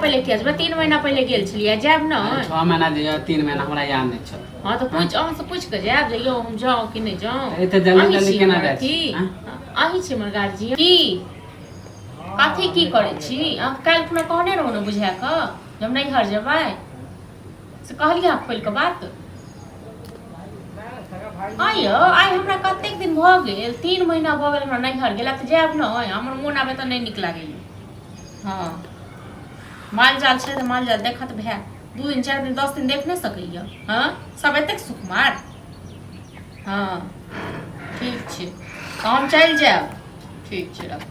पहिले किया जेबै? 3 महीना पहिले गेल छलियै, जायब ने। 6 महीना जे 3 महीना हमरा याद नहि छल। हँ, तऽ पूछ, अहाँ से पूछि कऽ जायब जे यौ, हम जाउ कि नहि जाउ। तऽ एते जल्दी अहीं जल्दी छी केना हमर जाइ छी? अथी? आँय? अहीं छी हमर गार्जियन की? कथी की करै छी अहाँ? काल्हि खुना कहने रहौ ने बुझा कऽ जे हम नैहर जेबै, से कहलियै अहाँ खोलि कऽ बात? आँ यौ, आइ हमरा कतेक दिन भऽ गेल, 3 महीना भऽ गेल हमरा नैहर गेला, तऽ जायब ने। हमर मोन आब एतऽ नहि नीक लागैए। हँ, माल जाल छै तऽ माल जाल देखत भए 2 दिन, 4 दिन, 10 दिन देख नहि सकैए? हँ, सब एतेक सुकुमार। हँ, ठीक छै, तऽ हम चलि जायब। ठीक छै, रख।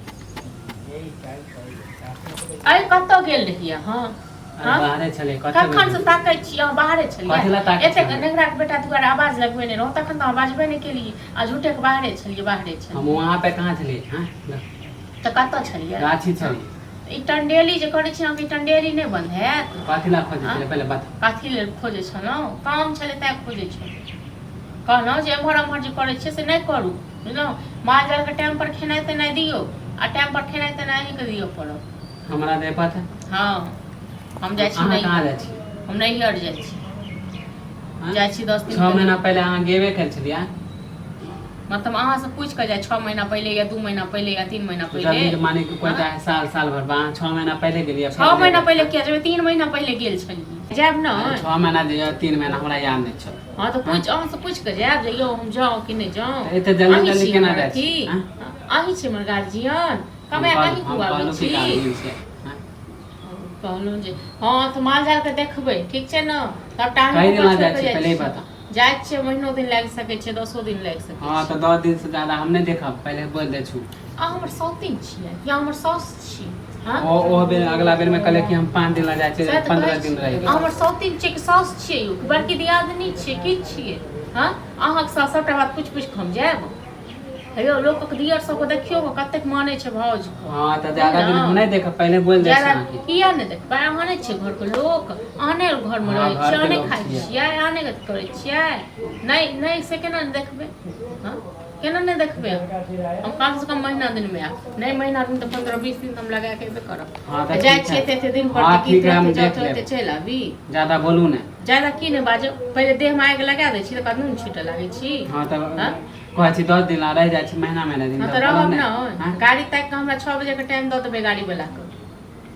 आइ कतऽ गेल रहियै अहाँ? अरे हँ? बाहरे छलै कतऽ? कखन से ताकै छी, अहाँ बाहरे कथी छलियै। लए ताकै एतेक छलियै? नेंगराके बेटा दुआरे आवाज लगबेने रहौ, तखन तऽ अहाँ बाजबे नहि केलियै आ झूठेके बाहरे छलियै, बाहरे हम छलियै। वहाँ पे कहाँ छलियै? हँ? तऽ कतऽ छलियै? गाछी छलियै। ई टंडेली जे करै छी अहाँके, ई टंडेली नहि बंद हैत? कथी लए खोजै छलियै पहिले बता। कथी लेल खोजै छलहुँ? काम छलै तैं खोजै छलहुँ। कहलहुँ जे एम्हर एम्हर जे करै छियै से नहि करू, बुझलहुँ? माल जालके टाइम पर खेनाइ तेनाइ दियौ आ टाइम पर खेनाइ तेनाइ अहीँके दिअ पड़त। हमरा दे पता। हँ, हम जाइ छी। अहाँ नहि। कहाँ जाइ छी? हम नैहर जाइ छी। हँ? जाइ छी 10 दिन 6 के महीना पहिले अहाँ गेबे कयल छलियै। मतलब अहाँसँ पूछि कऽ जाइ, 6 महीना पहिले या 2 महीना पहिले या 3 महीना पहिले। जल्दी माने कि कोइ हँ? जाइ साल साल भर बाद, अहाँ 6 महीना पहिले गेलियै। 6 महीना पहिले किया जेबै? 3 महीना पहिले गेल छलियै, जायब ने। 6 महीना जे 3 महीना हमरा याद नहि छल। हँ, तऽ पूछ, अहाँसँ पूछि कऽ जायब जे यौ, हम जाउ कि नहि जाउ। तऽ एते जल्दी अहीं जल्दी छी केना हमर जाइ छी? अथी? आँय? अहीं छी हमर गार्जियन, कमाए हम कऽ अहीं हम खुआबै कहलहुँ कि छी। गार्जियन छियै, आँय? कहलहुँ जे हँ, तऽ माल जालके देखबै, ठीक छै ने? सबटा अहीं कई ऊपर दिन ला छोड़ि जाइ कऽ छी जाइ पहिले ही छी। बता। जाइ छियै, महीनो दिन लागि सकै छै, 10 दिन लागि सकै हँ, छै। तऽ 10 दिन से ज्यादा हम नहि देखब, पहिले बोल दै छु। अहाँ हमर सौतीन छियै या हमर साउस छी? हँ? ओ ओ बेर, अगला बेर में कहले कि हम 5 दिन ला जाइ सएह छियै, तऽ 15 कहै दिन छी। रहि। अहाँ हमर सौतीन छियै कि साउस छियै यौ, कि बड़की दियादनी छियै, की छियै? हँ, अहाँके साथ सभटा बात पूछि पूछि कऽ हम जायब? हे यौ, लोकक दियर सबके देखियौ कतेक मानै छै भाउजके। हँ, तऽ ज्यादा दिन हम नहि देखब, पहिले बोल दै छी ज्यादा अहाँके। किया नहि देखबै? अहाँ नहि छियै घरके लोक? अहाँ नहि घरमे हँ, रहै छियै? घरके अहाँ नहि लोक खाइ छियै। छियै? अहाँ नहि करै छियै? नहि नहि, से केना नहि देखबै? हँ, केना नहि देखबै? हम कमसँ कम महीना दिनमे आयब, नहि महीना दिन तऽ 15-20 दिन तऽ हम लगा के एबे करब। हँ, तऽ जाइ ठीक छियै है। एते एते दिन पर हँ, तऽ की ठीक है, हम तुरन्ते जाउ देख तुरन्ते लेब। चलि आबी? ज्यादा बोलू नहि। ज्यादा की नहि बाजब? पहिले देहमे आगि लगा दै छी, तकर बाद नून छीटऽ लागै छी। हँ, तऽ हँ? कहै छी 10 दिन ला, रहि जाइ छी महीना महीना दिन। हँ, तऽ तऽ बोलब रहब नहि। ने। हँ? गाड़ी ताकि कऽ हमरा 6 बजेके टाइम दऽ देबै गाड़ी वलाके।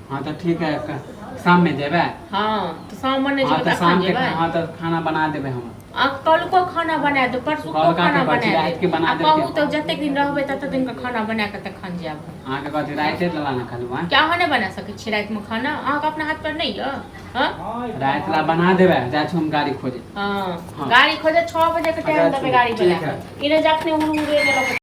हँ, तऽ ठीक है, शाममे जेबै। हँ, तऽ शाममे नहि हँ, जेबै तऽ तऽ एखन शामके जेबै। हँ, तऽ खाना बना देबै हम। आ कलको खाना बना देब, परसुको कलका खाना के कहै छी, बना रातिके देब। बना आ देब कहू के? तऽ जतेक दिन रहबै ततेक दिनके खाना बना कऽ तखन जायब हम। अहाँके कहती रातिे ला ने कहलहुँ आँय? क्या अहाँ नहि बना सकै छी रातिमे खाना? अहाँके अपना हाथ पर नहि यऽ? हँ? राति ला बना देबै। जाइ छी हम गाड़ी खोजे। हँ। हँ। गाड़ी खोजे, 6 बजे के टाइम अच्छा, देबै गाड़ी ठीक वाला है। के। इने जखने उड़ू उड़े लेलक।